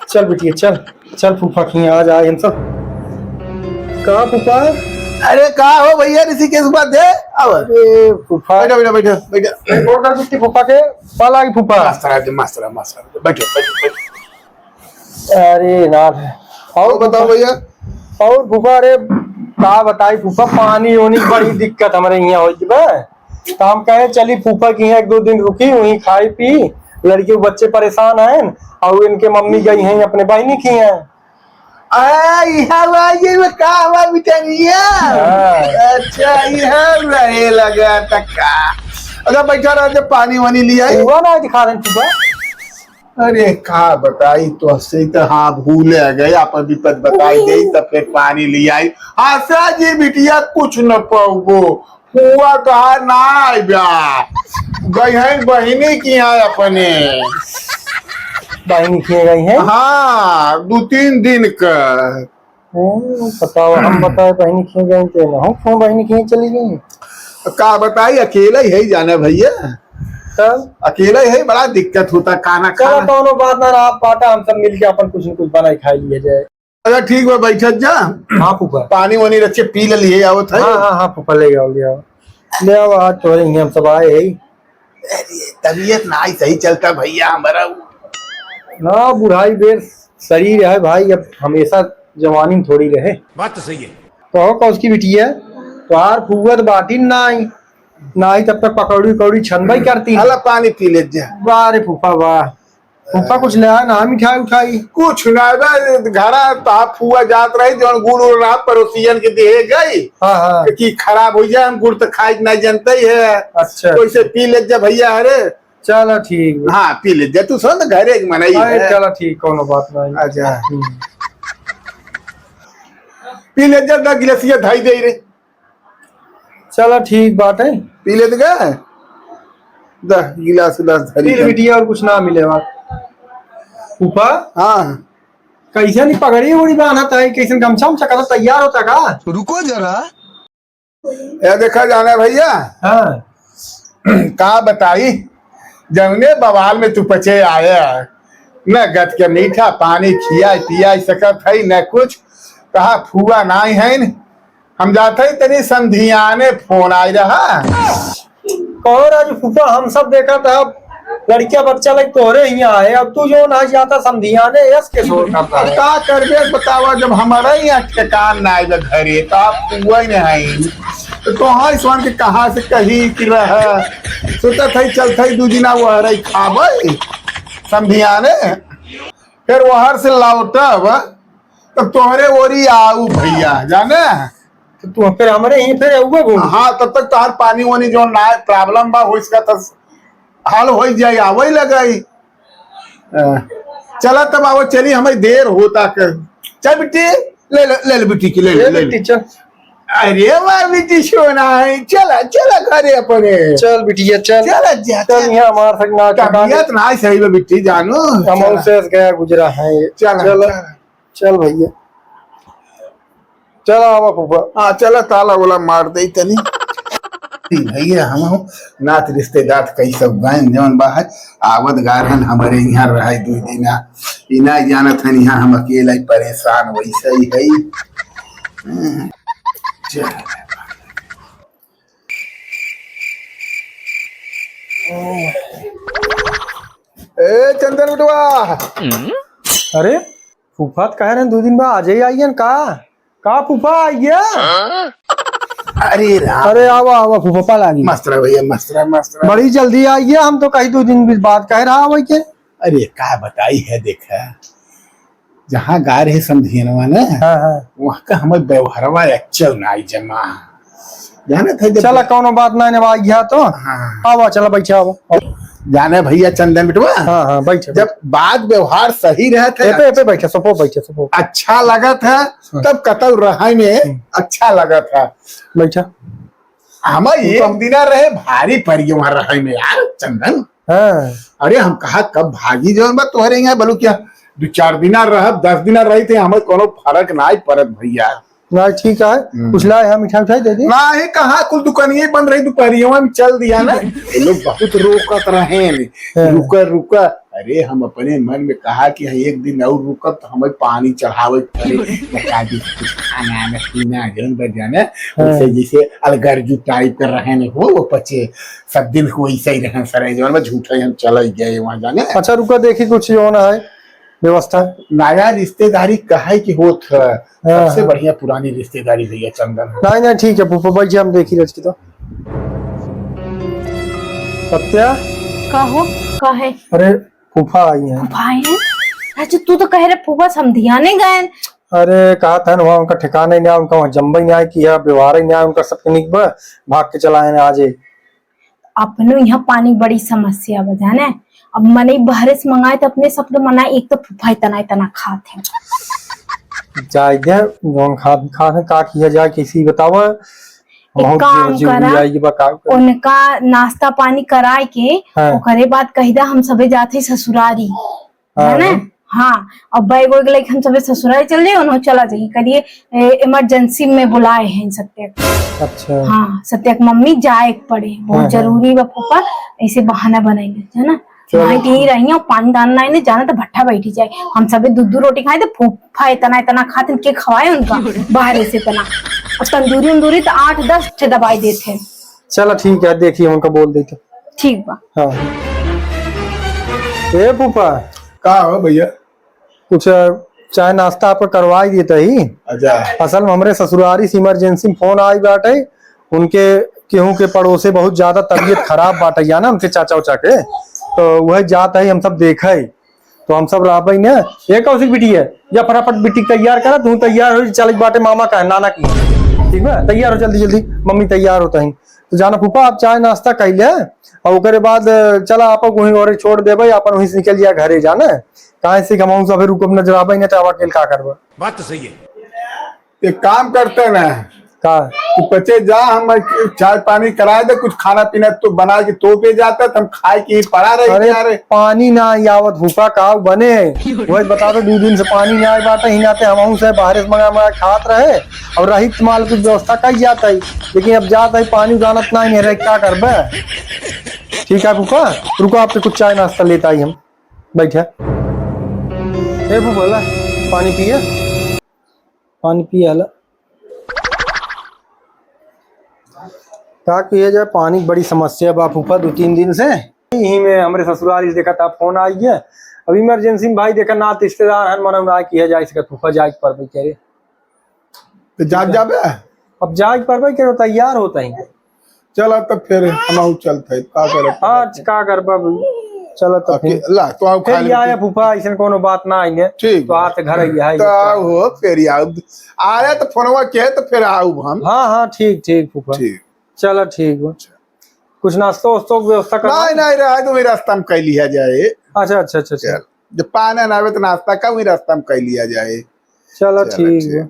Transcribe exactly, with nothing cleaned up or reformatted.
चल बिटिया, चल, चल फूफा के हियाँ आज आए हम सब। का फूफा? अरे का हो भैया, ऋषिकेश उपाध्याय, आओ। अरे फूफा। बैठो, बैठो, बैठो, बैठो। एक और कर बिट्टी फूफा के, पाला की फूफा। मास्टर आ जाओ, मास्टर आ, मास्टर आ, बैठो, बैठो, बैठो। अरे ना। और बताओ फूफा? भैया। और फूफा, अरे का बताई फूफा, पानी ओनी की बड़ी दिक्कत हमरे हियाँ होई बा। तो हम कहे चली फूफा के हियाँ एक दो दिन रुकी, वहीं खाई पी, लड़के बच्चे परेशान हैं, और इनके मम्मी गई हैं अपने बहिनी के हियाँ। आ, इहाँ बा, ये में का बा बिटनिया? हाँ। अच्छा, इहाँ रहे लगा तका। अगर बैठा रह, जब पानी वानी लिया। हुआ ना दिखा रहे फूफा। अरे का बताई तोहसे, तो हाँ भूले गए, आपन विपत बताई दे, तब फिर पानी लियाई। आशा जी बिटिया कुछ न पाउबो, फुआ कहा ना आइबा, गई हैं बहिनी के हियाँ अपने। बहिनी के हियाँ गई हैं? हाँ, दो तीन दिन का। हम्म, बताओ, हम बताओ बहिनी के हियाँ गई थे ना, हम क्यों बहिनी के हियाँ चली गई? का बताई, अकेला ही है जाने भैया। तब? अकेला ही है, बड़ा दिक्कत होता खाना चलो, खाना। कौनो बात ना रहा, पाटा हम सब मिलके अपन कुछ न कुछ बनाई खाई लिया जाए। अच्छा ठीक बा, बैठत जा। हाँ फूफा। पानी वानी रखे पी ले लिए आवत है। हाँ, हाँ, हाँ फूफा, ले आओ, ले आओ, ले आओ, आज तोहरे हियाँ हम सब आए हैं। अरे तबीयत ना ही सही चलता भैया हमारा। ना, बुढ़ाई बेर शरीर है भाई, अब हमेशा जवानी में थोड़ी रहे। बात तो सही है। कहो कौस की बिटिया, तोहार फुआ तो बाटी ना आई, ना आई तब तक पकौड़ी उकौड़ी छनबई करती। अला पानी पी ले जा। वाह रे फूफा वाह, फूफा कुछ ले आया ना मिठाई उठाई? कुछ ना बे, घरा तो फुआ जात रही, जौन गुड़ उड़ रहा पड़ोसियन के दिहे गई। हाँ, हाँ। कि खराब हो जाए, हम गुड़ तो खाए के नहीं जानते ही है। अच्छा। तो इसे पी ले जा भैया, अरे। चलो ठीक बा। हाँ, पी ले जा, तू सुन, घरे एक मनई अरे, है। चलो ठीक, कौनो बात नहीं। अच्छा। हम्म। पी ले जा, दस गिलासिया धाई दे रे। चलो ठीक बात है। पी ले तो गए, दस गिलास उलास धरी फिर कर। बिटिया और कुछ ना मिले बात। फूफा? हाँ। कैसे नहीं पगड़ी उड़ी बांधत है, कैसे गमछा उमछा का तैयार होता का? रुको जरा। ए देखा जाना भैया, हाँ। का बताई, जौने बवाल में तू पचे आया, न गत के मीठा पानी खिया पिया सकत है, न कुछ। कहा फुआ नाई है, हम जात है तनी समधियाने फोन आइ रहा। कहो राजू फूफा, हम सब देखा था, लड़किया बच्चा लग तोहरे हियाँ है, अब तू जो ना जाता समधियाने यस के शोर करता अब है। का करबे बतावा, जब हमारा यहाँ ठेकान ना आइबे घरे, तो आप पुआ ही नहीं आई। तो तोहार स्वान के कहाँ से कही कि रह, सोचत है चलत है दू दिना वहरे खाबे समधियाने, फिर वहर से लौटब तब तोहरे ओरी आऊ भैया, जाने? तो तू फिर हमरे ही फिर आऊबे घूम। हाँ, तब तक तोहार पानी वानी जो ना problem बा, हो इसका तो हाल हो जाए, आवै लगाई। अ, चला तब आवो, चली, हमें देर होता कर। चल बिट्टी, ले ले, ले ले बिट्टी की, ले ले, ए ले ले। बिट्टी, चल। अरे वाह बिट्टी सोना है, चला, चला घरे अपने। चल बिटिया, चल। चला जा, चल, चल। यहाँ हमार संग ना ठिकाने। तबीयत ना सही बा बिट्टी, जानो। हम चला। उसे गया गुजरा है। चला, चला। चला। चल भैया, चला आवा फूफा। हाँ, चला ताला वाला मार दे तनी। भैया, हम नात रिश्तेदार कई सब गए, जौन बाहर आवत गारहन हमरे यहाँ रहे दू दिना। ई ना जानत हन यहाँ हम अकेला ही परेशान वैसे ही है। हम्म, चल। ए चंदन बिटवा। अरे फूफा तो कह रहे हैं दो दिन बाद आ जाइए, आइए ना का? का फूफा आइए? अरे राम। अरे आवा, आवा फूफा, पाला आइए। मस्त रहा भैया, मस्त रहा, मस्त रहा। बड़ी जल्दी आइए, हम तो कहीं दो दिन बाद कह रहा वही के। अरे का बताई है, देखा, जहाँ गा रहे समधियनवा ना, हाँ, हाँ। वहाँ का हमर व्यवहारवा अच्छा नाई जमा। जानत है जब चला, कौनो बात नाई, ना आइया तो। हाँ। आवा, चला, बैठा, आवा। जाने भैया चंदन बिटवा, हाँ, हाँ, बैठे, जब बैठे। बात व्यवहार सही रहत है, ए पे, ए पे बैठे, सोफो बैठे, सोफो। अच्छा लगत है, हाँ। तब कतौ रहै में हम्म। अच्छा लगत है। बैठा। हम तू एक कम- दिना रहे, भारी पड़ गया वहाँ रहै में यार, चंदन। हाँ। अरे, हम कहा, कब भागी जौन बा तोहरे यहाँ, बोलू क्या, दो चार दिना रहब, दस दिना रही थे, हमें कोनो फर्क नाई पड़त भैया। नाई, ठीक है। हम्म। कुछ लाए हैं, मिठाई उठाई दे दी? नाई, कहाँ, कुल दुकानिये बंद रही, दोपहरिया में चल दिया ना। ये लोग बहुत रोकत रहे हैं, हाँ। रुका, रुका। अरे, हम अपने मन में कहा कि हाँ, एक दिन और रुकब तो हमें पानी चढ़ावे के पड़े। बता दी, कुछ खाना आना पीना जौन बा जाने, हाँ। वैसे जैसे अलगरजू टाइप कर रहे हैं हो, वो पचे सब दिन को वैसे ही रहे सरे, जौन बा झूठा ही हम चले गए वहाँ जाने। अच्छा, रुका, देखी कुछ जौन है व्यवस्था। नया रिश्तेदारी कहे कि होत है, हाँ, सबसे हाँ। बढ़िया पुरानी रिश्तेदारी भैया चंदन। नहीं, नहीं, ठीक है फूफा, बैठ जा, हम देखी रच की तो। सत्या। का हो? का है? अरे, फूफा आई हैं। फूफा आए हैं? अच्छा, तू तो कह रहे फूफा समधियाने गए। अरे, कहा था ना, वहाँ उनका ठिकाना ही नहीं आया, उनका वहाँ जम्बा ही नहीं आया, कि यह व्यवहार ही नहीं आया उनका, सबके निक बा, भाग के चला आए ना आज। अपनो यहाँ पानी बड़ी समस्या बा, जाने। अब मनई बहरे से मंगाए तो अपने सबके मना, एक तो फूफा इतना, इतना खात है। जाए दे, जौन खात, खात है, का किया जाए, कैसे ही बतावा। एक बहुत काम जरूरी करा, आई बा, का करी? उनका नाश्ता पानी कराए के, हाँ। ओकरे बाद कह दा, हम सबे जाते ससुरारी, हाँ, है ना? हाँ। हाँ, अब बैग वैग लेके हम सबे ससुरारी चल जाए, उन्हों चला जाए, कहिए, ए, इमरजेंसी में बुलाए हैं सत्या के। अच्छा। हाँ, सत्या के मम्मी जाए के पड़े, बहुत हाँ, हाँ। जरूरी बा फूफा, ऐसे बहाना बनाएंगे, है ना? चलो। भाई, यहीं रही, पानी दान ना, इन्हें जाना तो भट्ठा बैठी जाए, हम सबे दू दू रोटी खाए, तो फूफा इतना, इतना खाते, के खवाए उनका, बाहर से इतना। अब तंदूरी उंदूरी तो आठ दस ठे दबाई देते हैं। चलो ठीक है, देखिए उनका बोल देते। ठीक बा। हाँ। ए फूफा। का हो भैया? कुछ, अ, चाय नाश्ता आपका करवाई देता ही। अच्छा। असल में हमरे ससुरारी से इमरजेंसी में फोन आई बाटे, उनके केहू के पड़ोसे बहुत ज्यादा तबीयत खराब बाटे, या ना उनके चाचा उचा के, तो वह जात है, हम सब देखे। तो हम सब रहबे न। ए कौशिक बिटिया, जा फटाफट बिटिक तैयार करा, तू तैयार हो, चल के बाटे मामा का, नाना की। ठीक बा, तैयार हो जल्दी जल्दी, मम्मी तैयार होता ही। तो जाना फूफा, आप चाय नाश्ता कइ ले, और ओकरे बाद, अ, चला आप वहीं और छोड़ देबे, अपन वहीं से निकल जा घरे जाना। काहे से कि हम सब रुकब न, जब आबे न, तो अकेल का करबे? बात तो सही है। एक काम करते ना। का? तू पचे जा, हम चाय पानी करा दे, कुछ खाना पीना तो बना के तो पे जाता, तो हम खाए के ही पड़ा रही अरे, यार। पानी ना आई आवत, फूफा का बने? वही बता दो, दो दिन से पानी ना आए बाटे, ही नाते हम से बाहर से मंगा मंगा खात रहे, और रहित माल कुछ व्यवस्था कई जाता है, लेकिन अब जाता है पानी उदानत ना ही रहे, क्या करबे? ठीक है फूफा, रुको, आपके कुछ चाय नाश्ता लेता ही हम, बैठा। ए फूफा, ला, पानी पिए। पानी पिए हला। का किया जाए, पानी की बड़ी समस्या बा फूफा, दो तीन दिन से। यही में हमरे ससुरारी से देखा था, फोन आई है। अब इमरजेंसी में भाई देखा, नात रिश्तेदार हन, मना ना किया जाए, इसका फूफा जाए के परबे करे। तो जात जाबे? अब जाए के परबे करे, तैयार होता ही। चला तब फिर हमहू चलत है, का करब? हाँ, का करब अब? चला तब अके-, फिर। ला, तो आओ फिर खा ले या तू। आया फूफा, ऐसन कोनो बात ना आई है। ठीक तो बा। आज घर आई है, तो आओ हो, फिर आओ। आया तो फोनवा के, तो फिर आओ हम। हाँ, हाँ, ठीक, ठीक फूफा। ठीक। चला, ठीक बा। कुछ नाश्तो वास्तो की व्यवस्था करना? नहीं, नहीं, रहा तो वही रास्ता में कर लिया जाए। अच्छा, अच्छा, अच्छा, अच्छा। चल, जब पानी ना आवे तो नाश्ता का वही रास्ता में कर लिया जाए। चला, चला, ठीक ठीक। बा।